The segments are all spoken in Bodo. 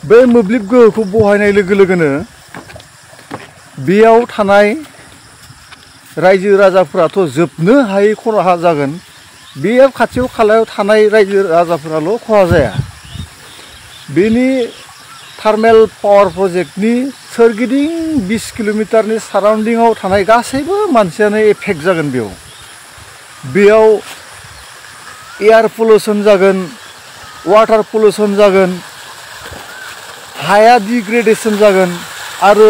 बे मोब्लिब गोहोखौ बहायनाय लोगो लोगोनो बेयाव थानाय रायजो राजाफोराथ' जोबनो हायै खहा जागोन। बेयाव खाथियाव खालायाव थानाय रायजो राजाफोराल' खहा जाया। बेनि थार्मेल पावार प्रजेक्टनि सोरगिदिं 20 किल'मिटारनि साराउन्डिंआव थानाय गासैबो मानसियानो एफेक्ट जागोन। बेयाव एयार पलिउसन जागोन, वाटार पलिउसन जागोन, हाया डिग्रेडेसन जागोन आरो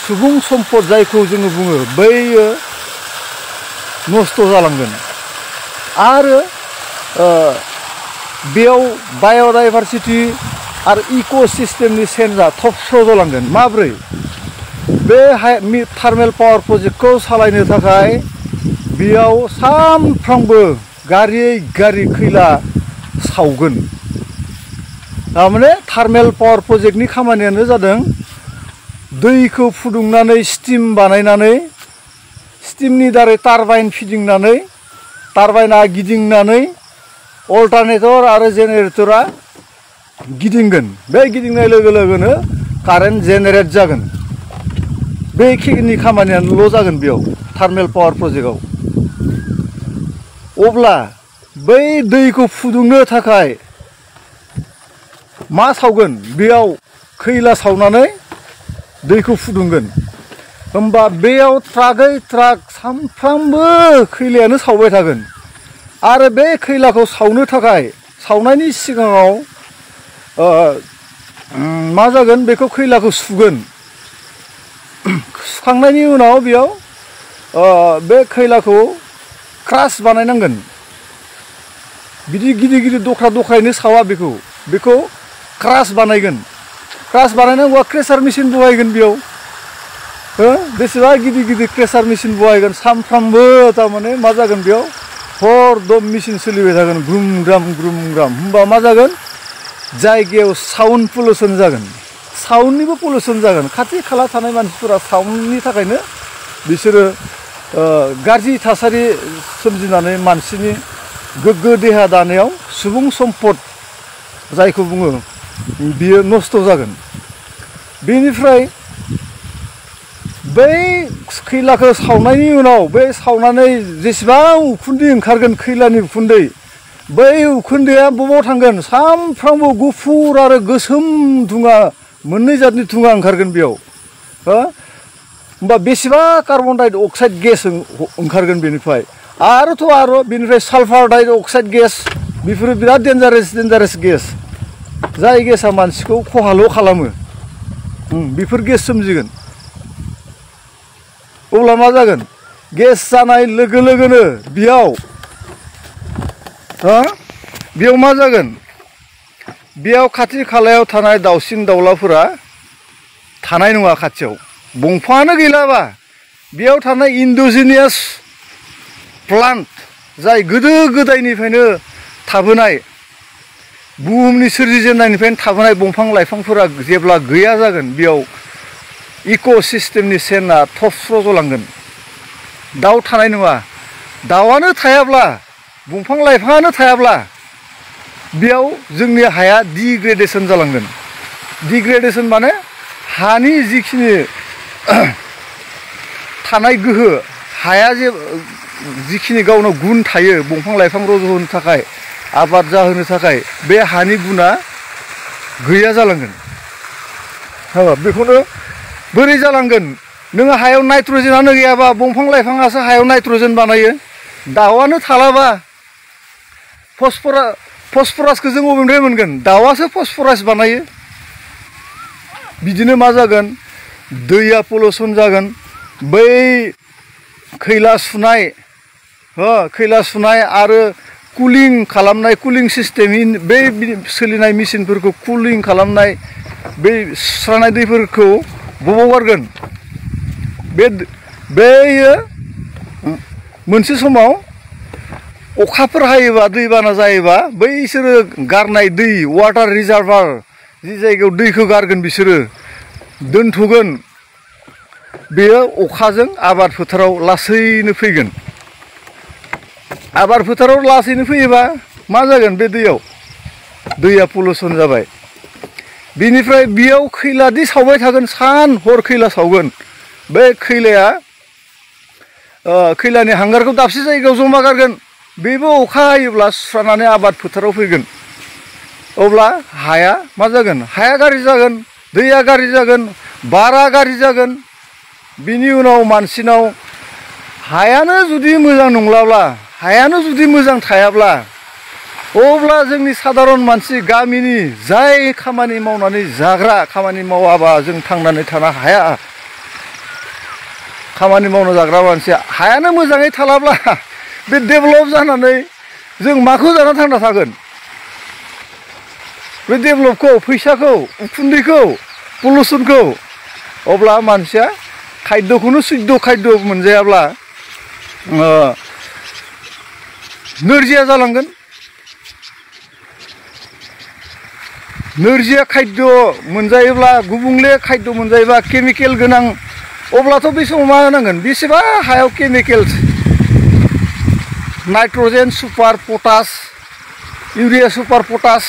सुबुं सम्पद जायखौ जोङो बुङो बैयो नस्थ' जालांगोन। आरो बेयाव बाय'डाइभारसिटि आरो इक'सिस्टेमनि चेन्जआ थबस्र' जालांगोन। माब्रै? बे थार्मेल पावार प्रजेक्टखौ सालायनो थाखाय बेयाव सानफ्रामबो गारि खैला सावगोन। थारमाने थार्मेल पावार प्रजेक्टनि खामानियानो जादों दैखौ फुदुंनानै स्टिम बानायनानै स्टिमनि दारै टारबाइन फिदिंनानै टारबाइना गिदिंनानै अल्टारनेटर आरो जेनेरेटरा गिदिंगोन। बे गिदिंनाय लोगो लोगोनो कारेन्ट जेनेरेट जागोन। बेखिनि खामानियानोल' जागोन बेयाव थार्मेल पावार प्रजेक्टआव। अब्ला बै दैखौ फुदुंनो थाखाय मा सावगोन? बेयाव खैला सावनानै दैखौ फुदुंगोन। होमबा बेयाव ट्राकै ट्राक सानफ्रामबो खैलायानो सावबाय थागोन। आरो बे खैलाखौ सावनो थाखाय सावनायनि सिगाङाव मा जागोन? बेखौ खैलाखौ सुगोन। सुखांनायनि उनाव बेयाव बे खैलाखौ क्रास बानायनांगोन। बिदि गिदिर गिदिर दख्रा दख्रायैनो सावा बेखौ क्रास बानायगोन। क्रास बानायनांगौआ क्रेसार मेचिन बहायगोन बेयाव। बेसेबा गिदिर गिदिर क्रेसार मेचिन बहायगोन। सानफ्रामबो थारमाने मा जागोन बेयाव हरदम मेचिन सोलिबाय थागोन ग्रुम ग्राम ग्रुम ग्राम। होमबा मा जागोन? जायगायाव साउन्ड पलिउसन जागोन, साउन्डनिबो पलिउसन जागोन। खाथि खाला थानाय मानसिफोरा साउन्डनि थाखायनो बिसोरो गाज्रि थासारि सोमजिनानै मानसिनि गोग्गो देहा दानायाव सुबुं सम्पद जायखौ बुङो बियो नस्थ' जागोन। बेनिफ्राय बै खैलाखौ सावनायनि उनाव बे सावनानै जेसेबां उखुन्दै ओंखारगोन खैलानि उखुन्दै, बै उखुन्दैया बबाव थांगोन? सानफ्रामबो गुफुर आरो गोसोम धुङा, मोननै जातनि धुङा ओंखारगोन बेयाव। होमबा बेसेबा कार्बन डाइ अक्साइड गेस ओंखारगोन बेनिफ्राय। आरो बेनिफ्राय सालफार डाइ अक्साइड गेस, बेफोरो बिराद डेन्जारेस गेस। जाय गेसा मानसिखौ खहाल' खालामो। बेफोर गेस सोमजिगोन। अब्ला मा जागोन? गेस जानाय लोगो लोगोनो बेयाव मा जागोन? बेयाव खाथि खालायाव थानाय दाउसिन दाउलाफोरा थानाय नङा खाथियाव। दंफाङानो गैलाबा बेयाव थानाय इन्ड'जिनियास प्लान्ट, जाय गोदो गोदायनिफ्रायनो थाबोनाय, बुहुमनि सोरजिजेननायनिफ्रायनो थाबोनाय दंफां लाइफांफोरा जेब्ला गैया जागोन, बेयाव इक' सिस्टेमनि चेनआ थबस्र' जालांगोन। दाउ थानाय नङा। दाउआनो थायाब्ला, दंफां लाइफाङानो थायाब्ला बेयाव जोंनि हाया डिग्रेडेसन जालांगोन। डिग्रेडेसन माने हानि जिखिनि थानाय गोहो, हाया जिखिनि गावनाव गुन थायो दंफां लाइफां रज'होनो थाखाय, आबाद जाहोनो थाखाय, बे हानि गुना गैया जालांगोन। बेखौनो बोरै जालांगोन? नोङो हायाव नाइट्रजेनानो गैयाबा, दंफां लाइफाङासो हायाव नाइट्रजेन बानायो। दाउआनो थालाबा फसफरासखौ जों बबेनिफ्राय मोनगोन? दाउआसो फसफरास बानायो। बिदिनो मा जागोन? दैया पलिउसन जागोन। बै खैला सुनाय आरो कुलिं खालामनाय, कुलिं सिस्टेम, बे सोलिनाय मेचिनफोरखौ कुलिं खालामनाय, बै सुस्रानाय दैफोरखौ बबाव गारगोन? बेयो मोनसे समाव अखाफोर हायोबा, दैबाना जायोबा, बैसोरो गारनाय दै, वाटार रिजार्भार, जि जायगायाव दैखौ गारगोन बिसोरो दोनथ'गोन, बेयो अखाजों आबाद फोथाराव लासैनो फैगोन। आबाद फोथाराव लासैनो फैयोबा मा जागोन? बे दैया पलिउसन जाबाय। बिनिफ्राय बेयाव खैलादि सावबाय थागोन सान हर खैला सावगोन बे खैलाया खैलानि हांगारखौ दाबसे जायगायाव जमा गारगोन बेबो अखा हायोब्ला सुस्रानानै आबाद फोथाराव फैगोन अब्ला हाया मा जागोन हाया गाज्रि जागोन दैया गाज्रि जागोन बारा गाज्रि जागोन बिनि उनाव मानसिनाव हायानो जुदि मोजां नंलाब्ला हायानो जुदि मोजां थायाब्ला अब्ला जोंनि साधारन मानसि गामिनि जाय खामानि मावनानै जाग्रा खामानि मावाबा जों थांनानै थानो हाया खामानि मावनो जाग्रा मानसिया हायानो मोजाङै थालाब्ला बे डेभेलप जानानै जों माखौ जाना थांना थागोन बे डेभेलपखौ फैसाखौ उखुन्दैखौ पलुसनखौ अब्ला मानसिया खायदखौनो सुद्ध खायद मोनजायाब्ला नोरजिया जालांगोन नोरजिया खायद मोनजायोब्ला गुबुंले खायद मोनजायोबा केमिकेल गोनां अब्लाथ' बे समाव मा होनांगोन बेसेबा हायाव chemical nitrogen super potash urea super potash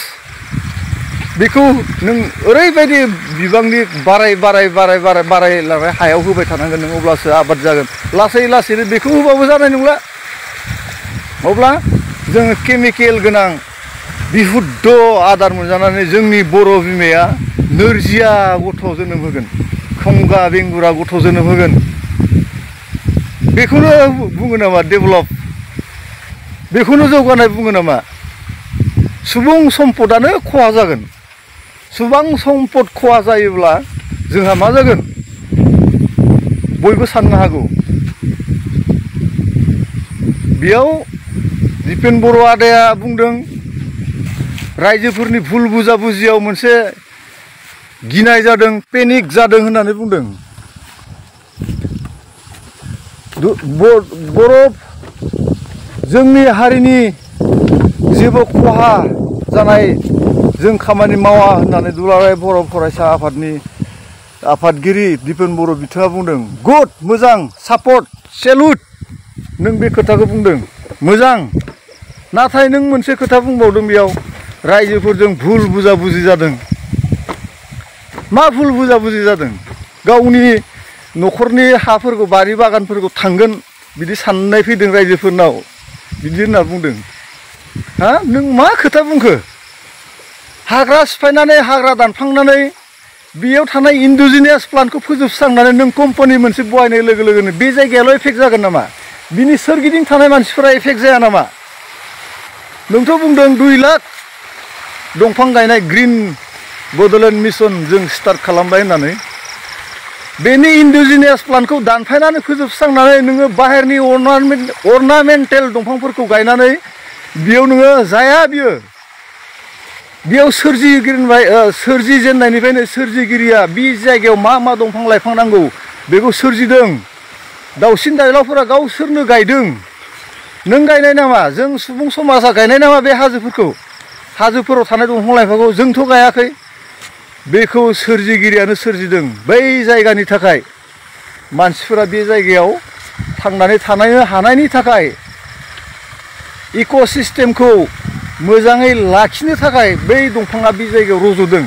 बेखौ नों ओरैबायदि बिबांनि बारायलांनाय हायाव होबाय थानांगोन नों अब्लासो आबाद जागोन लासै लासैनो बेखौ होबाबो जानाय नंला अब्ला जोङो केमिकेल गोनां बिहुद्ध आदार मोनजानानै जोंनि बर' बिमाया नोरजिया गथ' जोनोम होगोन खंगा बेंगुरा गथ' जोनोम होगोन बेखौनो बुङो नामा डेभेलप बेखौनो जौगानाय बुङो नामा सुबुं सम्पदानो खहा जागोन सुबुं सम्पद खहा जायोब्ला जोंहा मा जागोन बयबो साननो हागौ बेयाव दिपेन बर' आदाया बुंदों रायजोफोरनि भुल बुजाबुजियाव मोनसे गिनाय जादों पेनिक जादों होननानै बुंदों बर' जोंनि हारिनि जेबो खहा जानाय जों खामानि मावा होननानै दुलाराय बर' फरायसा आफादनि आफादगिरि दिपेन बर' बिथाङा बुंदों गुड मोजां सापर्ट सेलुट नों बे खोथाखौ बुंदों मोजां नाथाय नों मोनसे खोथा बुंबावदों बेयाव रायजोफोरजों भुल बुजाबुजि जादों मा भुल बुजाबुजि जादों गावनि न'खरनि हाफोरखौ बारि बागानफोरखौ थांगोन बिदि साननाय फैदों रायजोफोरनाव बिदि होनना बुंदों हा नों मा खोथा बुंखो हाग्रा सिफायनानै हाग्रा दानफांनानै बेयाव थानाय इन्डिजिनियास प्लान्टखौ फोजोबस्रांनानै नों कम्पानि मोनसे बहायनाय लोगो लोगोनो बे जायगायाल' एफेक्ट जागोन नामा बिनि सोरगिदिं थानाय मानसिफोरा एफेक्ट जाया नामा नोंथ' बुंदों 2 लाख दंफां गायनाय ग्रिन बड'लेण्ड मिशन जों स्टार्ट खालामबाय होननानै बेनि इन्डिजिनियास प्लान्टखौ दानफायनानै फोजोबस्रांनानै नोङो बाहेरनि अर्नामेन्टेल दंफांफोरखौ गायनानै बेयाव नोङो जाया बेयाव सोरजिजेननायनिफ्रायनो सोरजिगिरिया बे जायगायाव मा दंफां लाइफां नांगौ बेखौ सोरजिदों दाउसिन दाउलाफोरा गावसोरनो गायदों नों गायनाय नामा जों सुबुं समाजा गायनाय नामा बे हाजोफोराव थानाय दंफां लाइफांखौ जोंथ' गायाखै बेखौ सोरजिगिरियानो सोरजिदों बै जायगानि थाखाय मानसिफोरा बे जायगायाव थांनानै थानो हानायनि थाखाय इक'सिस्टेमखौ मोजाङै लाखिनो थाखाय बै दंफाङा बे जायगायाव रज'दों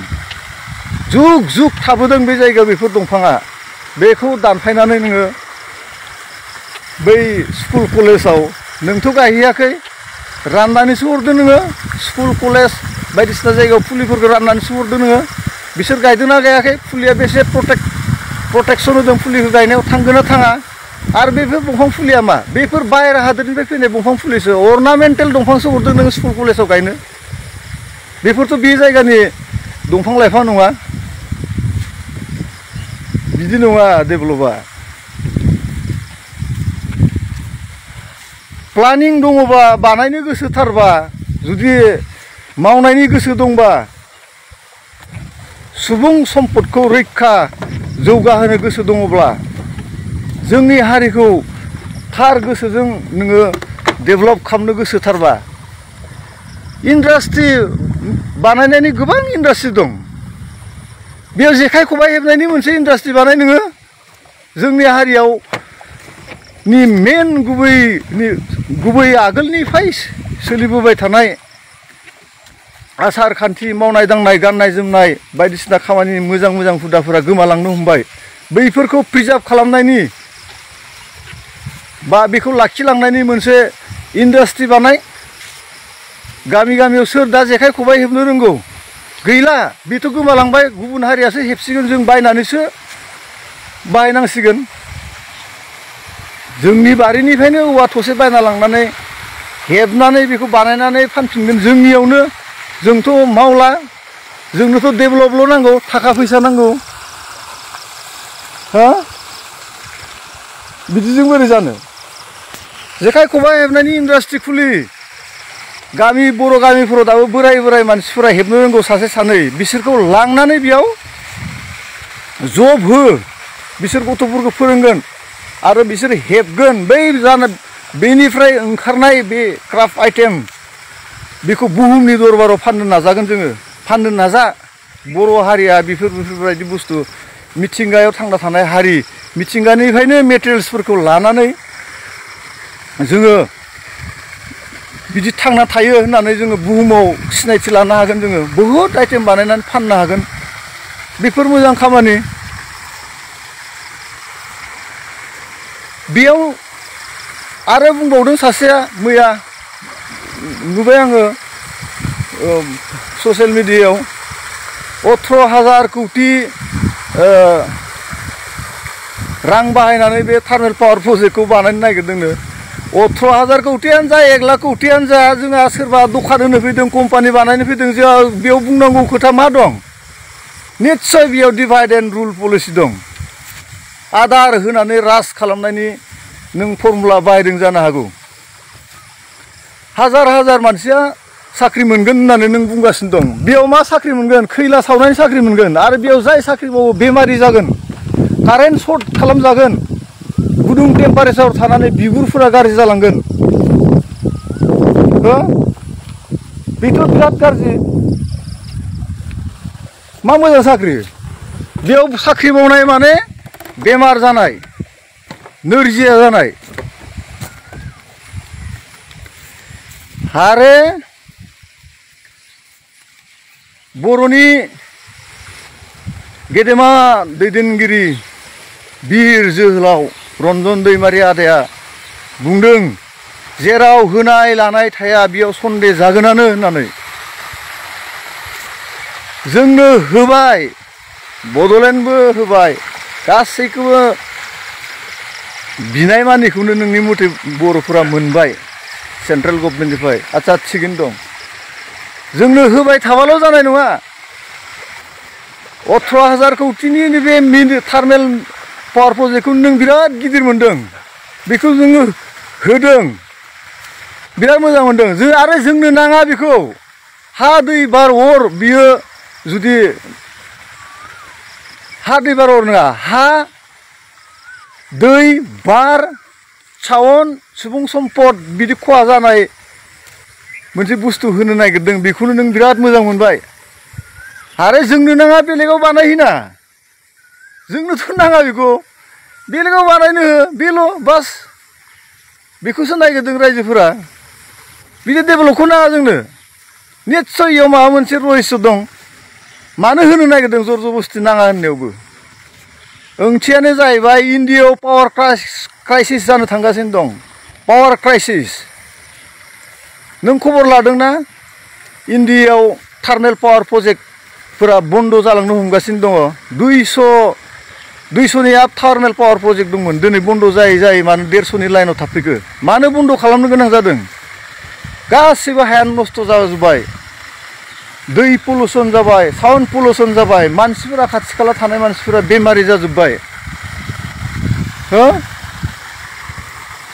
जुग जुग थाबोदों बे जायगायाव बेफोर दंफाङा बेखौ दानफायनानै नोङो बै स्कुल कलेजाव नोंथ' गायहैयाखै राननानैसो हरदों नोङो स्कुल कलेज बायदिसिना जायगायाव फुलिफोरखौ राननानैसो हरदों नोङो बिसोर गायदोंना गायाखै फुलिया बेसे प्रटेक्सन होदों फुलिखौ गायनायाव थांगोन ना थाङा आरो बेफोर दंफां फुलिया मा बेफोर बाहेरा हादोरनिफ्राय फैनाय दंफां फुलिसो अर्नामेन्टेल दंफांसो हरदों नोङो स्कुल कलेजाव गायनो बेफोरथ' बे जायगानि दंफां लाइफां नङा बिदि नङा डेभेलपा प्लानिं दङबा बानायनो गोसोथारबा जुदि मावनायनि गोसो दंबा सुबुं सम्पदखौ रैखा जौगाहोनो गोसो दङब्ला जोंनि हारिखौ थार गोसोजों नोङो डेभेलप खालामनो गोसोथारबा इन्डास्ट्रि बानायनायनि गोबां इन्डास्ट्रि दं बेयाव जेखाइ खबाइ हेबनायनि मोनसे इन्डास्ट्रि बानाय नोङो जोंनि हारियाव नि मेन गुबै आगोलनिफ्राय सोलिबोबाय थानाय आसार खान्थि मावनाय दांनाय गाननाय जोमनाय बायदिसिना खामानि मोजां मोजां हुदाफोरा गोमालांनो हमबाय बैफोरखौ प्रिजार्भ खालामनायनि बा बेखौ लाखिलांनायनि मोनसे इन्डास्ट्रि बानाय गामि गामियाव सोर दा जेखाइ खबाइ हेबनो रोंगौ गैला बेथ' गोमालांबाय गुबुन हारियासो हेबसिगोन जों बायनानैसो बाहायनांसिगोन जोंनि बारिनिफ्रायनो औवा थसे बायना लांनानै हेबनानै बेखौ बानायनानै फानफिनगोन जोंनियावनो जोंथ' मावला जोंनोथ' डेभेलपल' नांगौ थाखा फैसा नांगौ हा बिदिजों बोरै जानो जेखाइ खबाइ हेबनायनि इन्डास्ट्रि खुलि गामि बर' गामिफोराव दाबो बोराय बोराय मानसिफोरा हेबनो रोंगौ सासे सानै बिसोरखौ लांनानै बेयाव जब हो बिसोर गथ'फोरखौ फोरोंगोन आरो बिसोर हेबगोन बै जानो बेनिफ्राय ओंखारनाय बे क्राफ्ट आइटेम बेखौ बुहुमनि दरबाराव फाननो नाजागोन जोङो फाननो नाजा बर' हारिया बेफोरबायदि बुस्थु मिथिंगायाव थांना थानाय हारि मिथिंगानिफ्रायनो मेटेरियेल्सफोरखौ लानानै जोङो बिदि थांना थायो होननानै जोङो बुहुमाव सिनायथि लानो हागोन जोङो बहुद आइटेम बानायनानै फाननो हागोन बेफोर मोजां खामानि बेयाव आरो बुंबावदों सासेया मैया नुबाय आङो ससियेल मिडियायाव 18,000 कौटि रां बाहायनानै बे थार्मेल पावार प्रजेक्टखौ बानायनो नागिरदोंनो 18,000 कौटियानो जा 1 लाख कौटियानो जा जोंहा सोरबा दखान होनो फैदों कम्पानि बानायनो फैदों जोंहा बेयाव बुंनांगौ खोथा मा दं निस्सय बेयाव डिभाइड एन्ड रुल पलिसि दं आदार होनानै राज खालामनायनि नों फर्मुला बाहायदों जानो हागौ हाजार हाजार मानसिया साख्रि मोनगोन होननानै नों बुंगासिनो दं बेयाव मा साख्रि मोनगोन खैला सावनायनि साख्रि मोनगोन आरो बेयाव जाय साख्रि मावो बेमारि जागोन कारेन्ट सर्ट खालामजागोन गुदुं टेम्पारेचाराव थानानै बिगुरफोरा गाज्रि जालांगोन बेथ' बिराद गाज्रि मा मोजां साख्रि बेयाव साख्रि मावनाय माने बेमार जानाय नोरजिया जानाय आरो बर'नि गेदेमा दैदेनगिरि बिर जोहोलाव रन्जन दैमारि आदाया बुंदों जेराव होनाय लानाय थाया बेयाव सन्देह जागोनानो होननानै जोंनो होबाय बड'लेण्डबो होबाय गासैखौबो बिनाय मानिखौनो नोंनि मथे बर'फोरा मोनबाय सेन्ट्रेल गभर्नमेन्टनिफ्राय आच्चा थिगैनो दं जोंनो होबाय थाबाल' जानाय नङा 18,000 कौटिनि बे थार्मेल पावार प्रजेक्टखौ नों बिराद गिदिर मोनदों बेखौ जोङो होदों बिराद मोजां मोनदों जों आरो जोंनो नाङा बेखौ हा दै बार अर बियो जुदि हा दै बार अर नङा हा दै बार सावन सुबुं सम्पद बिदि खहा जानाय मोनसे बुस्थु होनो नागिरदों बेखौनो नों बिराद मोजां मोनबाय आरो जोंनो नाङा बेलेगाव बानायहैना जोंनोथ' नाङा बेखौ बेलेगाव बानायनो हो बेल' बास बेखौसो नागिरदों रायजोफोरा बिदि डेभेलपखौ नाङा जोंनो निस्सय इयाव माबा मोनसे रहस्य दं मानो होनो नागिरदों जर जबस्थि नाङा होननायावबो ओंथियानो जाहैबाय इन्डियायाव पावार क्राइसिस जानो थांगासिनो दं पावार क्राइसिस नों खबर लादोंना इन्डियायाव थार्मेल पावार प्रजेक्टफोरा बन्द जालांनो हमगासिनो दङ 200नि आप थार्मेल पावार प्रजेक्ट दंमोन दिनै बन्द जायै जायै मानो 150नि लाइनाव थाफैखो मानो बन्द खालामनो गोनां जादों गासैबो हायानो नस्थ' जाजोब्बाय दै पलुसन जाबाय साउन्ड पलुसन जाबाय मानसिफोरा खाथि खाला थानाय मानसिफोरा बेमारि जाजोब्बाय हो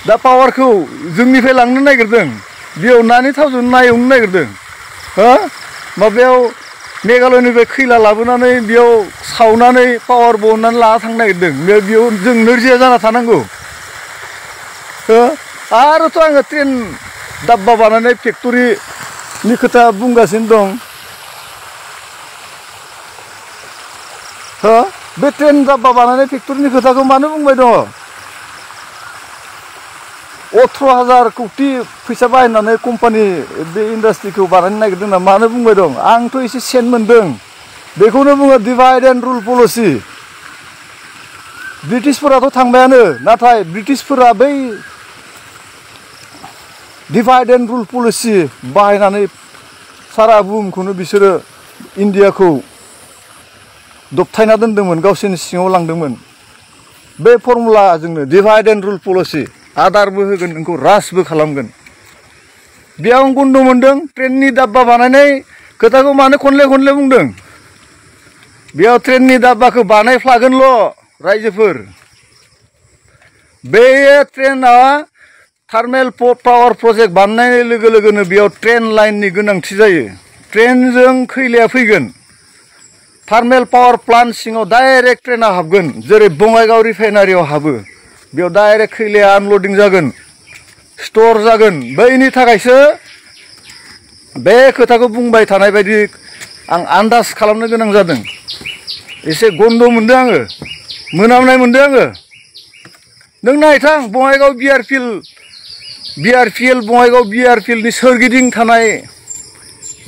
दा पावारखौ जोंनिफ्राय लांनो नागिरदों बेयाव नानि थावजों ना एवनो नागिरदों हो माबायाव मेघालयनिफ्राय खैला लाबोनानै बेयाव सावनानै पावार बहननानै लाना थांनो नागिरदों बेयाव जों नोरजिया जाना थानांगौ हो आरोथ' आङो ट्रेन डाब्बा बानायनाय फेक्ट'रिनि खोथा बुंगासिनो दं हो बे ट्रेन डाब्बा बानायनाय फेक्ट'रिनि खोथाखौ मानो बुंबाय दङ 18,000 कौटि फैसा बाहायनानै कम्पानि बे इन्डास्ट्रिखौ बानायनो नागिरदों ना मानो बुंबाय दं आंथ' एसे सेन मोनदों बेखौनो बुङो डिभाइड एन्ड रुल पलिसि ब्रिटिशफोराथ' थांबायानो नाथाय ब्रिटिशफोरा बै डिभाइड एन्ड रुल पलिसि बाहायनानै सारा बुहुमखौनो बिसोरो इन्डियाखौ दबथायना दोन्दोंमोन गावसोरनि सिङाव लांदोंमोन बे फर्मुलाजोंनो डिभाइड एन्ड रुल पलिसि आदारबो होगोन नोंखौ राजबो खालामगोन बेयाव आं गन्द मोन्दों ट्रेननि डाब्बा बानायनाय खोथाखौ मानो खनले खनले बुंदों बेयाव ट्रेननि डाब्बाखौ बानायफ्लागोनल' रायजोफोर बे ट्रेना थार्मेल पावार प्रजेक्ट बानायनाय लोगो लोगोनो बेयाव ट्रेन लाइननि गोनांथि जायो ट्रेनजों खैलाया फैगोन थार्मेल पावार प्लान्ट सिङाव डाइरेक्ट ट्रेना हाबगोन जेरै बङाइगाव रिफाइनारियाव हाबो बेयाव डाइरेक्ट खैलाया आनलडिं जागोन स्टर जागोन बैनि थाखायसो बे खोथाखौ बुंबाय थानाय बायदि आं आन्दाज खालामनो गोनां जादों एसे गन्द मोनदों आङो मोनामनाय मोनदों आङो नों नायथां बङाइगाव बिआरपिएल बङाइगाव बिआरपिएलनि सोरगिदिं थानाय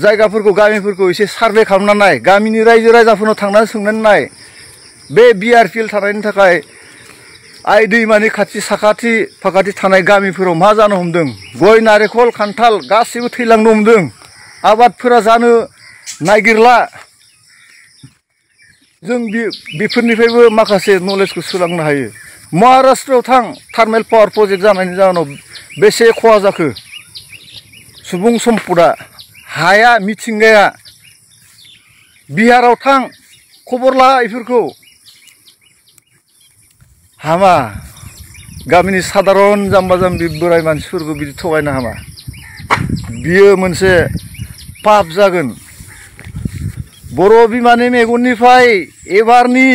जायगाफोरखौ गामिफोरखौ एसे सार्भे खालामना नाय गामिनि रायजो राजाफोरनाव थांनानै सोंनानै नाय बे बिआरपिएल थानायनि थाखाय आइ दैमानि खाथि साखाथि फाखाथि थानाय गामिफोराव मा जानो हमदों गय नारेंखल खान्थाल गासैबो थैलांनो हमदों आबादफोरा जानो नागिरला जों बेफोरनिफ्रायबो माखासे नलेजखौ सोलोंनो हायो महाराष्ट्रआव थां थार्मेल पावार प्रजेक्ट जानायनि जाहोनाव बेसे खहा जाखो सुबुं सम्पदा हाया मिथिंगाया बिहाराव थां खबर ला बेफोरखौ हामा गामिनि साधारन जाम्बा जाम्बि बोराय मानसिफोरखौ बिदि थगायनो हामा बियो मोनसे पाप जागोन बर' बिमानि मेगननिफ्राय एबारनि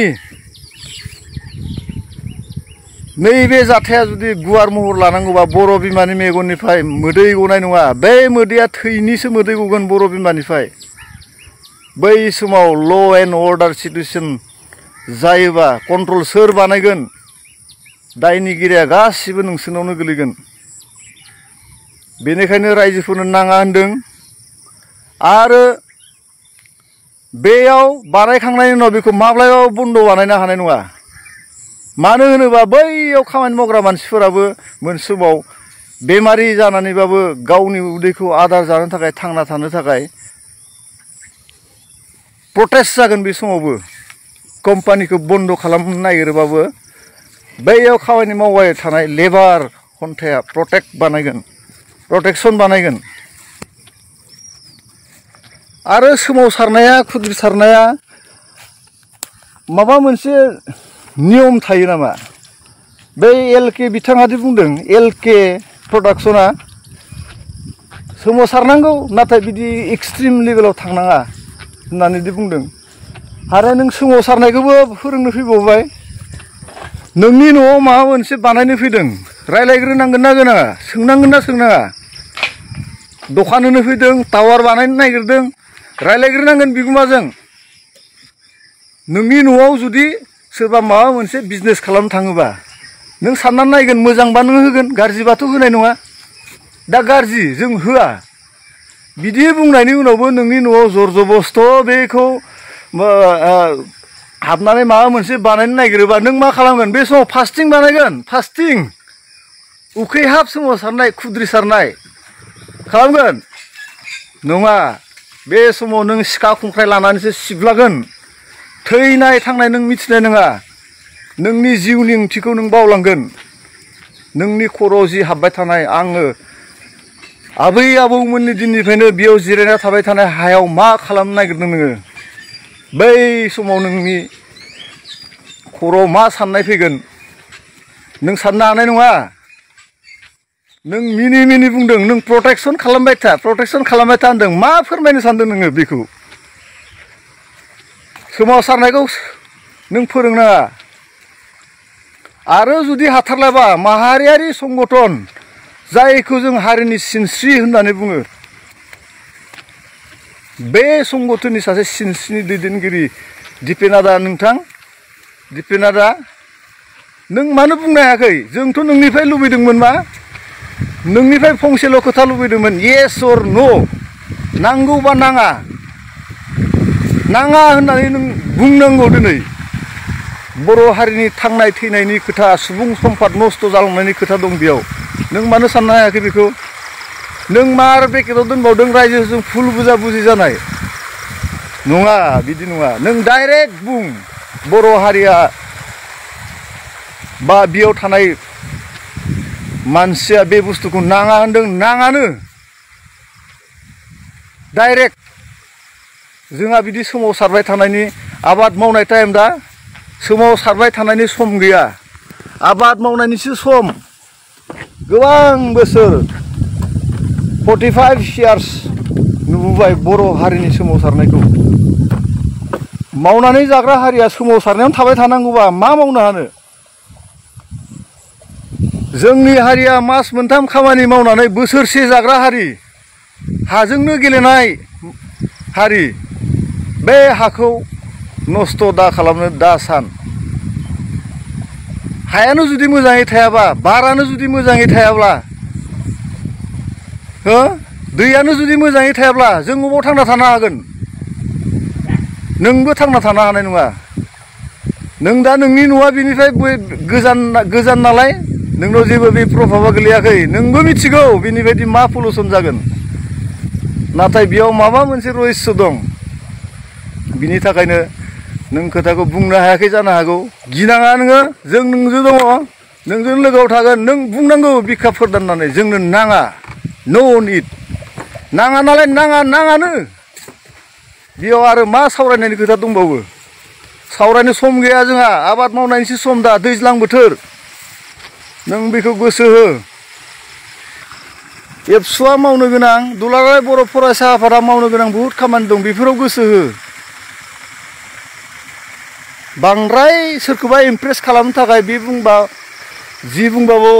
नैबे जाथाया जुदि गुवार महर लानांगौबा बर' बिमानि मेगननिफ्राय मोदै गनाय नङा बे मोदैया थैनिसो मोदै गगोन बर' बिमानिफ्राय बै समाव ल' एन्ड अर्डार सिटुएसन जायोबा कन्ट्रल सोर बानायगोन दायनिगिरिया गासिबो नोंसोरनावनो गोलैगोन बेनिखायनो रायजोफोरनो नाङा होनदों आरो बेयाव बानायखांनायनि उनाव बेखौ माब्लाबाबो बन्द बानायनो हानाय नङा मानो होनोबा बैयाव खामानि मावग्रा मानसिफोराबो मोनसे समाव बेमारि जानानैबाबो गावनि उदैखौ आदार जानो थाखाय थांना थानो थाखाय प्रटेस्ट जागोन बे समावबो कम्पानिखौ बन्द खालामनो नागिरोबाबो बैयाव खामानि मावबाय थानाय लेबार खन्थाया प्रटेक्सन बानायगोन आरो सोमावसारनाया खुद्रिसारनाया माबा मोनसे नियम थायो नामा बै एलके बिथाङा दि बुंदों एलके प्रडाक्शना सोमावसारनांगौ नाथाय बिदि एक्सट्रिम लेभेलाव थांनाङा होननानै दि बुंदों आरो नों सोमावसारनायखौबो फोरोंनो फैबावबाय नोंनि न'आव माबा मोनसे बानायनो फैदों रायलायग्रोनांगोन ना गोनाङा सोंनांगोन ना सोंनाङा दखान होनो फैदों टावार बानायनो नागिरदों रायलायग्रोनांगोन बिगुमाजों नोंनि न'आव जुदि सोरबा माबा मोनसे बिजनेस खालामनो थाङोबा नों साननानै नायगोन मोजांबा नों होगोन गाज्रिबाथ' होनाय नङा दा गाज्रि जों होआ बिदि बुंनायनि उनावबो नोंनि न'आव जर जबस्थ' बेखौ हाबनानै माबा मोनसे बानायनो नागिरोबा नों मा खालामगोन बे समाव फास्टिं बानायगोन फास्टिं उखैहाब सोमावसारनाय खुद्रिसारनाय खालामगोन नङा बे समाव नों सिखा खंख्राय लानानैसो सिबलागोन थैनाय थांनाय नों मिथिनाय नङा नोंनि जिउनि ओंथिखौ नों बावलांगोन नोंनि खर'आव जि हाबबाय थानाय आङो आबै आबौमोननि दिननिफ्रायनो बेयाव जिरायना थाबाय थानाय हायाव मा खालामनो नागिरदों नोङो बै समाव नोंनि खर'आव मा साननाय फैगोन नों साननो हानाय नङा नों मिनि मिनि बुंदों नों प्रटेक्सन खालामबाय था होनदों मा फोरमायनो सानदों नोङो बेखौ सोमावसारनायखौ नों फोरोंनाङा आरो जुदि हाथारलाबा माहारियारि संगठन जायखौ जों हारिनि सिनस्रि होननानै बुङो बे संगठननि सासे सिनस्रिनि दैदेनगिरि दिपेन आदा नों मानो बुंनो हायाखै जोंथ' नोंनिफ्राय लुबैदोंमोन मा नोंनिफ्राय फंसेल' खोथा लुबैदोंमोन येस अर नो नांगौबा नाङा नाङा होननानै नों बुंनांगौ दिनै बर' हारिनि थांनाय थैनायनि खोथा सुबुं सम्पद नस्थ' जालांनायनि खोथा दं बेयाव नों मानो साननो हायाखै बेखौ नों मार बेकेटाव दोनबावदों रायजोजों फुल बुजा बुजि जानाय नङा बिदि नङा नों डाइरेक्ट बुं बर' हारिया बा बेयाव थानाय मानसिया बे बुस्थुखौ नाङा होनदों नाङानो डाइरेक्ट जोंहा बिदि सोमावसारबाय थानायनि आबाद मावनाय टाइम दा सोमावसारबाय थानायनि सम गैया आबाद मावनायनिसो सम गोबां बोसोर 45 years नुबोबाय बर' हारिनि सोमावसारनायखौ मावनानै जाग्रा हारिया सोमावसारनायावनो थाबाय थानांगौबा मा मावनो हानो जोंनि हारिया मास मोनथाम खामानि मावनानै बोसोरसे जाग्रा हारि हाजोंनो गेलेनाय हारि बे हाखौ नस्थ' दा खालामनो दा सान हायानो जुदि मोजाङै थायाबा बारानो जुदि मोजाङै थायाब्ला हो दैयानो जुदि मोजाङै थायाब्ला जों अबाव थांना थानो हागोन नोंबो थांना थानो हानाय नङा नों दा नोंनि न'आ बेनिफ्राय गोजान नालाय नोंनाव जेबो बे प्रभाबा गोलैयाखै नोंबो मिथिगौ बेनि बायदि मा पलुसन जागोन नाथाय बेयाव माबा मोनसे रहस्य दं बिनि थाखायनो नों खोथाखौ बुंनो हायाखै जानो हागौ गिनाङा नोङो जों नोंजों दङ नोंजों लोगोआव थागोन नों बुंनांगौ बिखा फोरदाननानै जोंनो नाङा नो निड नाङा नालाय नाङानो बेयाव आरो मा सावरायनायनि खोथा दंबावो सावरायनो सम गैया जोंहा आबाद मावनायनिसो सम दा दैज्लां बोथोर नों बेखौ गोसो हो एबसुआ मावनो गोनां दुलाराय बर' फरायसा आफादा मावनो गोनां बहुद खामानि दं बेफोराव गोसो हो बांद्राय सोरखौबा इमप्रेस खालामनो थाखाय बे बुंबा जि बुंबाबो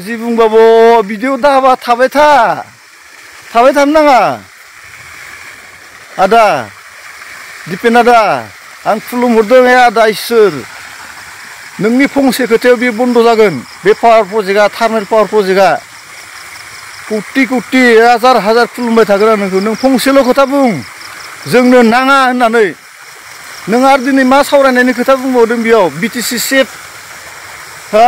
जि बुंबाबो बिदियाव दाबा थाबाय थानो नाङा आदा दिपेन आदा आं खुलुमहरदों आदा इसोर नोंनि फंसे खोथायाव बे बन्द जागोन बे पावार प्रजेक्टआ थार्मेल पावार प्रजेक्टआ कौटि हाजार खुलुमबाय थागोन आं नोंखौ नों फंसेल' खोथा बुं जोंनो नाङा होननानै नों आरो दिनै मा सावरायनायनि खोथा बुंबावदों बेयाव बिटिसि सेफ हा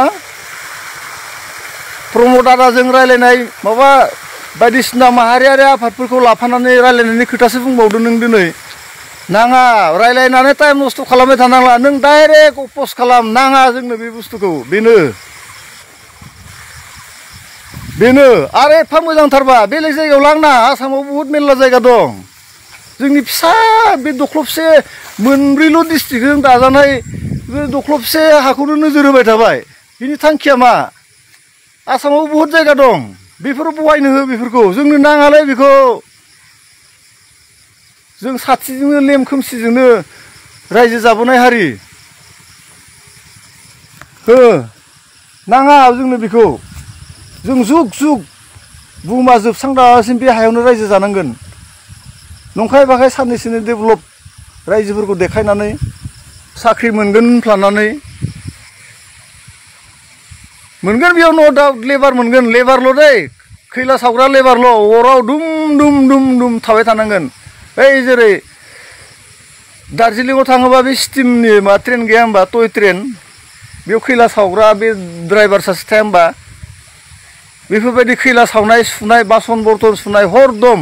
प्रमद आदाजों रायलायनाय माबा बायदिसिना माहारियारि आफादफोरखौ लाफानानै रायलायनायनि खोथासो बुंबावदों नों दिनै नाङा रायलायनानै टाइम नस्थ' खालामबाय थानांला नों डाइरेक्ट अपोज खालाम नाङा जोंनो बे बुस्थुखौ बेनो आरो एफा मोजांथारबा बेलेग जायगायाव लांना आसामाव बहुद मेरला जायगा दं जोंनि फिसा बे दख्लबसे मोनब्रैल' डिस्ट्रिक्टजों दाजानाय बे दख्लबसे हाखौनो नोजोर होबाय थाबाय बिनि थांखिया मा आसामाव बहुद जायगा दं बेफोराव बहायनो हो बेफोरखौ जोंनो नाङालै बेखौ जों साथिजोंनो लेम खोमसिजोंनो रायजो जाबोनाय हारि हो नाङा जोंनो बेखौ जों जुग बुहुमा जोबस्रांजासिम बे हायावनो रायजो जानांगोन नंखाय बाखाय साननैसोनो डेभेलप रायजोफोरखौ देखायनानै साख्रि मोनगोन होनफ्लानानै मोनगोन बेयाव न' डाउट लेबार मोनगोन लेबारल' दै खैला सावग्रा लेबारल' अराव दुम थाबाय थानांगोन बै जेरै दार्जिलिंआव थाङोबा बे स्टिमनि मा ट्रेन गैया होमबा टय ट्रेन बेयाव खैला सावग्रा बे ड्राइभार सासे थाया होमबा बेफोरबायदि खैला सावनाय सुनाय बासन बर्तन सुनाय हरदम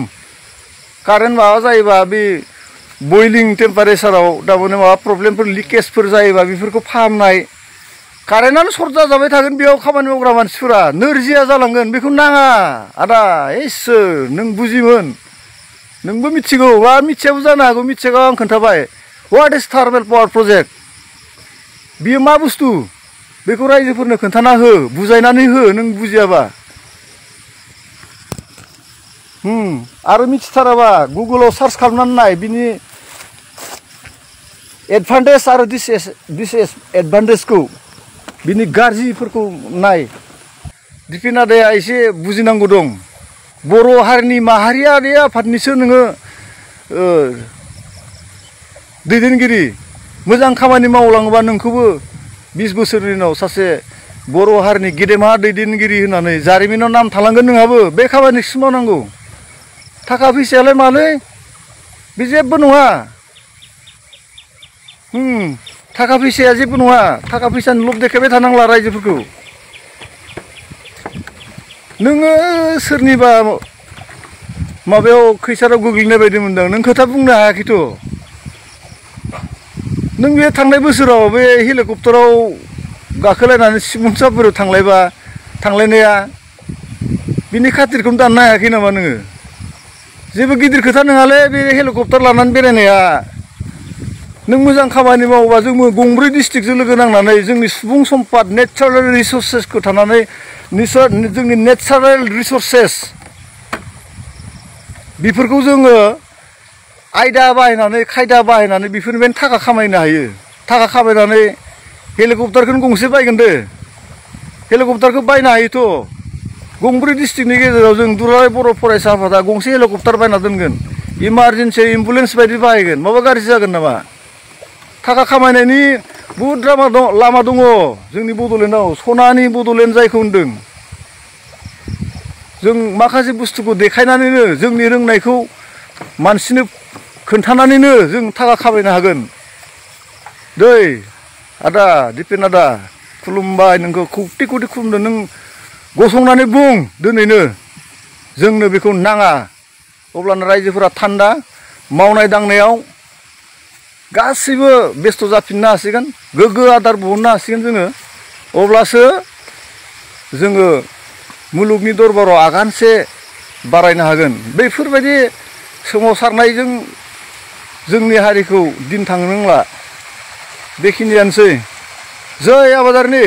कारेन्ट माबा जायोबा बे बयलिं टेम्पारेचाराव दामाने माबा प्रब्लेमफोर लिकेजफोर जायोबा बेफोरखौ फाहामनाय कारेन्टआनो सर्ट जाजाबाय थागोन बेयाव खामानि मावग्रा मानसिफोरा नोरजिया जालांगोन बेखौ नाङा आदा इसोर नों बुजिमोन नोंबो मिथिगौ बा मिथियाबो जानो हागौ मिथियागौ आं खोन्थाबाय what is thermal power project बियो मा बुस्थु बेखौ रायजोफोरनो खोन्थाना हो बुजायनानै हो नों बुजियाबा आरो मिथिथाराबा गुगोलाव सार्च खालामनानै नाय बिनि एडभान्टेज आरो डिसएडभान्टेजखौ बिनि गाज्रिफोरखौ नाय दिपेन आदाया एसे बुजिनांगौ दं बर' हारिनि माहारियारि आफादनिसो नोङो दैदेनगिरि मोजां खामानि मावलाङोबा नोंखौबो 20 बोसोरनि उनाव सासे बर' हारिनि गेदेमा दैदेनगिरि होननानै जारिमिनाव नाम थालांगोन नोंहाबो बे खामानिखौ मावनांगौ थाखा फैसायालाय मालै बे जेबो नङा थाखा फैसाया जेबो नङा थाखा फैसानि लब देखायबाय थानांला रायजोफोरखौ नोङो सोरनिबा माबायाव खैसाराव गोग्लैनाय बायदि मोनदों नों खोथा बुंनो हायाखैथ' नों बे थांनाय बोसोराव बे हेलिकप्टाराव गाखोलायनानै सिमोनसापुराव थांलायनाया बिनि खातिरखौनो दाननो हायाखै नामा नोङो जेबो गिदिर खोथा नङालै बे हेलिकप्टार लानानै बेरायनाया नों मोजां खामानि मावोबा जोंबो गंब्रै डिस्ट्रिक्टजों लोगो नांनानै जोंनि सुबुं सम्पद नेचारेल रिसोर्सेसखौ थानानै जोंनि नेचारेल रिसोर्सेस बेफोरखौ जोङो आयदा बाहायनानै खायदा बाहायनानै बेफोरनिफ्रायनो थाखा खामायनो हायो थाखा खामायनानै हेलिकप्टारखौनो गंसे बायगोन दे हेलिकप्टारखौ बायनो हायोथ' गंब्रै डिस्ट्रिक्टनि गेजेराव जों दुलाराय बर' फरायसा आफादा गंसे हेलिकप्टार बायना दोनगोन इमारजेन्सि एम्बुलेन्स बायदि बाहायगोन माबा गाज्रि जागोन नामा थाखा खामायनायनि बहुद लामा दङ जोंनि बड'लेण्डआव सनानि बड'लेण्ड जायखौ होनदों जों माखासे बुस्थुखौ देखायनानैनो जोंनि रोंनायखौ मानसिनो खोन्थानानैनो जों थाखा खामायनो हागोन दै आदा दिपेन आदा खुलुमबाय नोंखौ खौटि खौटि खुलुमदों नों गसंनानै बुं दिनैनो जोंनो बेखौ नाङा अब्लानो रायजोफोरा थान्दा मावनाय दांनायाव गासैबो बेस्थ' जाफिननो हासिगोन गोग्गो आदार बहननो हासिगोन जोङो अब्लासो जोङो मुलुगनि दरबाराव आगानसे बारायनो हागोन बेफोरबायदि सोमावसारनायजों जोंनि हारिखौ दिन थांनो नांला बेखिनियानोसै जै आबादारिनि